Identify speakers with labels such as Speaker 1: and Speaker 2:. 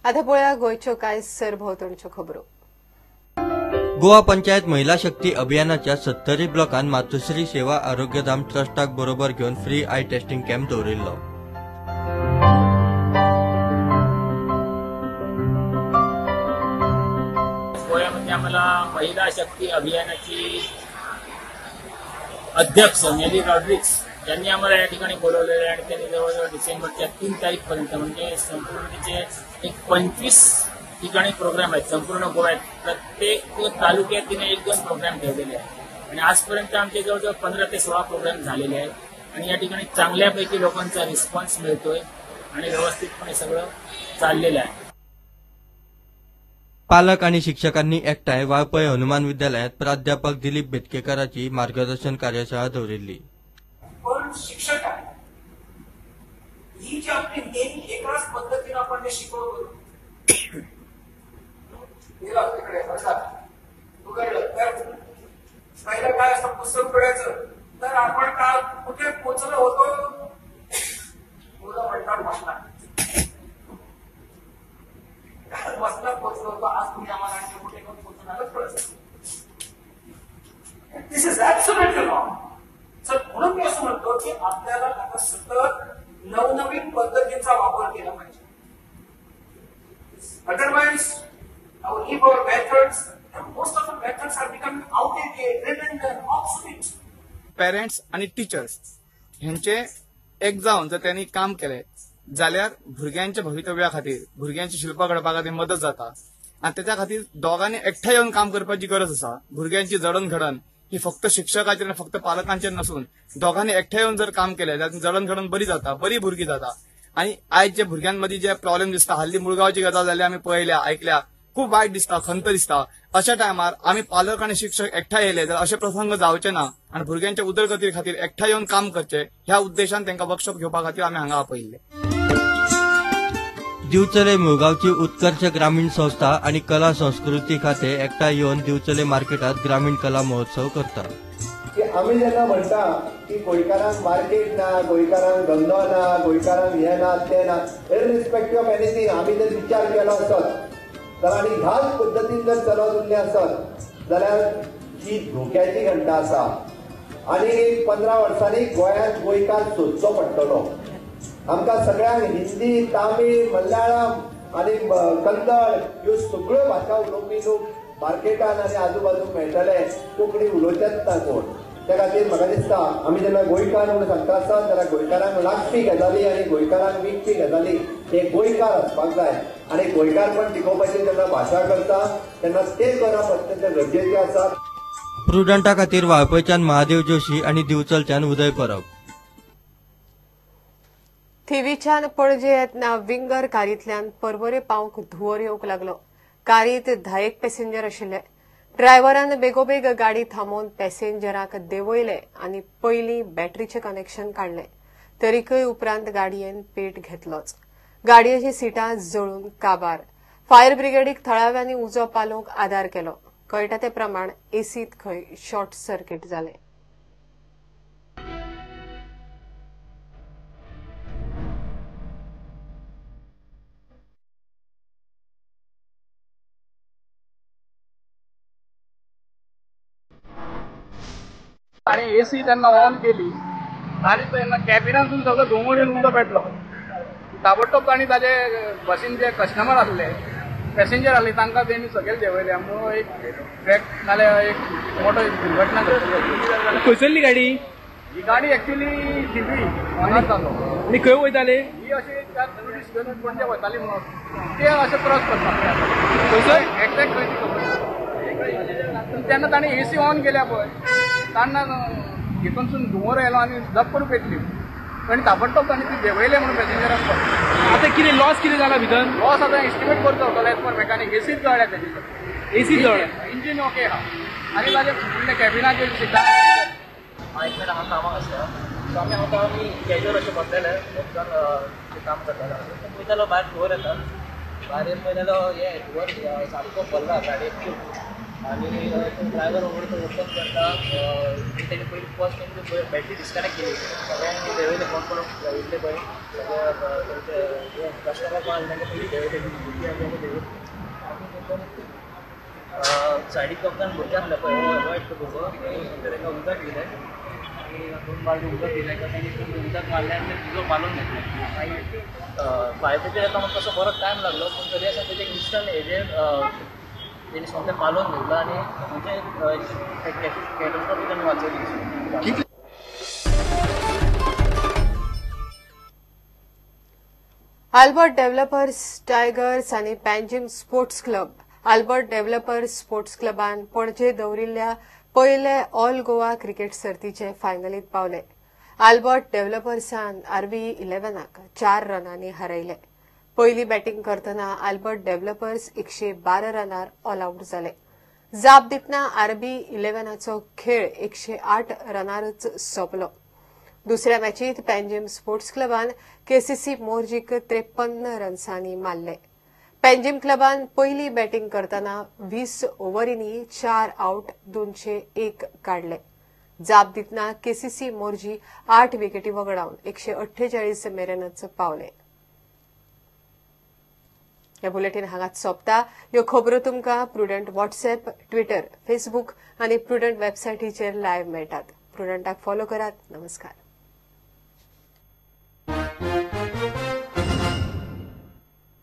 Speaker 1: आतां पळोवया गोंयच्यो कांय सरभोंवतणच्यो खबरो.
Speaker 2: गोवा पंचायत महिला शक्ती अभियानाच्या 70 ब्लॉकान मातोश्री सेवा आरोग्यधाम ट्रस्टाक बरोबर घेवन फ्री I testing कॅम्प दवरिल्लो.
Speaker 3: गोव्यामध्ये आम्हाला महिला शक्ती अभियानाची अध्यक्ष नेली रॉड्रिक्स यांनी आम्हाला या ठिकाणी बोलवलेले आहे आणि त्यांनी जवळजवळ डिसेंबरच्या 3 तारीखपर्यंत म्हणजे संपूर्ण तिचे एक 25 ठिकाणी प्रोग्राम आहेत संपूर्ण गोव्यात. प्रत्येक तालुक्यात तिने 1-2 प्रोग्राम ठेवलेले आहेत आणि आजपर्यंत आमचे जवळजवळ 15 ते 16 प्रोग्राम झालेले आहेत आणि या ठिकाणी चांगल्यापैकी लोकांचा रिस्पॉन्स मिळतोय आणि व्यवस्थितपणे सगळं चाललेलं आहे.
Speaker 2: पालक आणि शिक्षकांनी एकठांय वाळपय हनुमान विद्यालयात प्राध्यापक दिलीप बेतकेकराची मार्गदर्शन कार्यशाळा दवरिल्ली.
Speaker 4: पण शिक्षक आहे ही जी आपली नेहमी एकाच पद्धतीने आपण जे शिकवतो तिकडे उघडलं तर पहिलं काय असं पुस्तक उघडायचं तर आपण काल कुठे पोचलो होतो मुलं म्हणतात बसला बसला पोचलो होतो, आज तुम्ही आम्हाला आणखी कुठे पोचणार. This is absolutely wrong. Sir म्हणून मी असं म्हणतो की आपल्याला आता सतत नवनवीन पद्धतींचा वापर केला पाहिजे. Otherwise if our methods, most of the methods are becoming outdated, redundant, obsolete.
Speaker 5: Parents आणि टीचर्स हेंचे एक जावन जर त्यांनी काम केले जाल्यार भुरग्यांच्या भवितव्या खातीर भुरग्यांची शिल्पा घडपा खातीर मदत जाता आनी तेच्या खातीर दोगांनी एकठांय येवन काम करपाची गरज आसा. भुरग्यांची जडणघडण ही फक्त शिक्षकाचेर आनी फक्त पालकांचेर नसून दोगांनी एकठांय येवन जर काम केलें जाल्यार जडणघडण बरी जाता, बरी भुरगीं जाता. आनी आयज जे भुरग्यां मदीं जे प्रॉब्लेम दिसता, हल्ली मुळगांवची गजाल जाली आमी पळयल्या आयकल्या, खूब वायट दिसता, खंत दिसता. अशा टायमार आमी पालक आनी शिक्षक एकठांय येयले जाल्यार अशे प्रसंग जावचे ना आनी भुरग्यांच्या उदरगती खातीर एकठांय येवन काम करचे ह्या उद्देशान तांकां वर्कशॉप घेवपा खातीर आमी हांगा आपयिल्ले.
Speaker 2: दिवचले मुळगांवची उत्कर्ष ग्रामीण संस्था आनी कला संस्कृती खाते एकठांय येवन दिवचले मार्केटात ग्रामीण कला महोत्सव करता.
Speaker 6: आमी जेन्ना म्हणटा की गोंयकारांक मार्केट ना, गोंयकारांक धंदो ना, गोंयकारांक हें ना तें ना, इररिस्पेक्टिव्ह ऑफ एनिथींग आमी जर विचार केलो आसत तर आनी ह्याच पद्दतीन जर चलत उरलें आसत जाल्यार ही धोक्याची घंटा आसा आनी एक 15 वर्सांनी गोंयांत गोंयकार सोदचो पडटलो. आमकां सगळ्यांक हिंदी, तामीळ, मल्याळम आनी कन्नड ह्यो सगळ्यो भाशा उलोवपी लोक मार्केटान आनी आजूबाजूक मेळटले, कोंकणी उलोवचेच ना कोण. त्या खातीर म्हाका दिसता आमी जेन्ना गोंयकार म्हणून सांगता आसता जाल्यार गोंयकारांक लागपी गजाली आनी गोंयकारांक विकपी गजाली हे गोंयकार आसपाक जाय आनी गोंयकारपण टिकोवपाची जेन्ना भाशा करता तेन्ना ते करप अत्यंत गरजेचें आसा.
Speaker 2: प्रुडंटा खातीर वाळपयच्यान महादेव जोशी आनी दिवचलच्यान उदय परब.
Speaker 1: थिवीच्यान पणजे येतना विंगर कारींतल्यान परवरे पावंक धुंवर येवंक लागलो. कारीत 10 पॅसेंजर आशिल्ले. ड्रायव्हरान बेगोबेग गाडी थांबोवन पॅसेंजराक देंवयले आनी पयलीं बॅटरीचें कनेक्शन काडलें. तरीकय उपरांत गाडयेन पेट घेतलोच. गाडयेचीं सिटां जळून काबार. फायर ब्रिगेडीक थळाव्यांनी उजो पालोवंक आदार केलो. कळटा ते प्रमाण एसीत खंय शॉर्ट सर्किट जालें.
Speaker 5: आनी एसी तेन्ना ऑन केली आनी तेन्ना कॅबिनांतून सगळो धुंवर येवन उदक पेटलो. ताबडतोब तांणी ताजे बसीन जे कस्टमर आसले, पॅसेंजर आसले तांकां तेणी सकयल देंवयले. म्हणून एक ट्रॅक नाल्यार एक मोठो दुर्घटना घडली.
Speaker 7: खंयसरली गाडी?
Speaker 5: ही गाडी एक्चुअली थिवी ऑनर जालो.
Speaker 7: आनी खंय वयताले?
Speaker 5: ही अशी टुरिस्ट घेवन पणजे वयताली म्हणून ते अशें क्रॉस करता
Speaker 7: खंयसर
Speaker 5: एक्झॅक्ट खंय ती खबर तेन्ना ताणें एसी ऑन केल्या पळय तान्ना हितूनसून धुंवर आयलो आनी झप्प पेटली आनी ताबडतोब तांणी ती देंवयले म्हणून पॅसेंजरांक.
Speaker 7: आतां कितें लॉस कितें जाला भितर?
Speaker 5: लॉस आतां एस्टिमेट करचो पडटलो एज पर मेकॅनिक. एसीच जळ्ळ्या तेजी,
Speaker 7: एसी जळ्ळ्या,
Speaker 5: इंजीन ओके आहा आनी ताजे फुडले कॅबिनाचे सिटां.
Speaker 8: एक मिनट हांव कामाक आसता सो आमी आतां आमी कॅज्युअल अशें बसलेले ऑफिसान काम करताले. पळयतालो भायर धुंवर येता, भायर येवन पळयतालो हें धुंवर सारको भरला गाडयेक. आनी तो ड्रायव्हर ओवरतो ओपन करता तेणी पयलीं फर्स्ट टायम बॅटरी डिस्कनेक्ट केली. सगळ्यांनी देंवयले, कोण कोण इल्ले पळय सगळे कस्टमर कोण आसले तांकां पयलीं देंवयले, भुरगीं आसले तांकां देंवयले. आनी नंतर सायडीक दोग जाण भुरगे आसले पळय, हो एकटो भुरगो तांकां उदक दिलें आनी 2 बालदी उदक दिलें. तांणी उदक मारलें आनी तें उजो पालोवन घेतलें. मागीर फायर ब्रिगेड येता म्हणून तसो बरो टायम लागलो, पूण तरी आसतना तेजें इन्स्टंट हेजेर तेणी सोमतें पालोवन घेतलो आनी म्हणजे कॅटस्ट्रॉफी ताणें वाचयली.
Speaker 1: आल्बर्ट डेव्हलपर्स टायगर्स आनी Panjim sports club Albert developers sports क्लबान पणजे दवरिल्ल्या पयले ऑल गोवा क्रिकेट सर्तीचे फायनलीत पावले. आल्बर्ट डेव्हलपर्सान आरबी 11 4 रनांनी हरयले. पयली बॅटिंग करतना आल्बर्ट डेव्हलपर्स 112 रनार ऑल आउट जाले. जाप दितना आरबी 11चो खेळ 108 रनारच सोंपलो. दुसऱ्या मॅचीत पँजिम स्पोर्ट्स क्लबान केसीसी मोरजीक 53 रन्सांनी मारले. पँजिम क्लबान पयली बॅटिंग करतना 20 ओव्हरींनी 4 आवट 201 काडले. जाप दितना केसीसी मोरजी 8 विकेटी वगडावन 148 मेरेनच पावले. हे बुलेटीन हांगाच सोंपता. ह्यो खबरो तुमकां प्रुडंट व्हॉट्सएप, ट्विटर, फेसबूक आनी प्रुडंट वेबसायटीचेर लायव्ह मेळटात. प्रुडंटाक फॉलो करात. नमस्कार.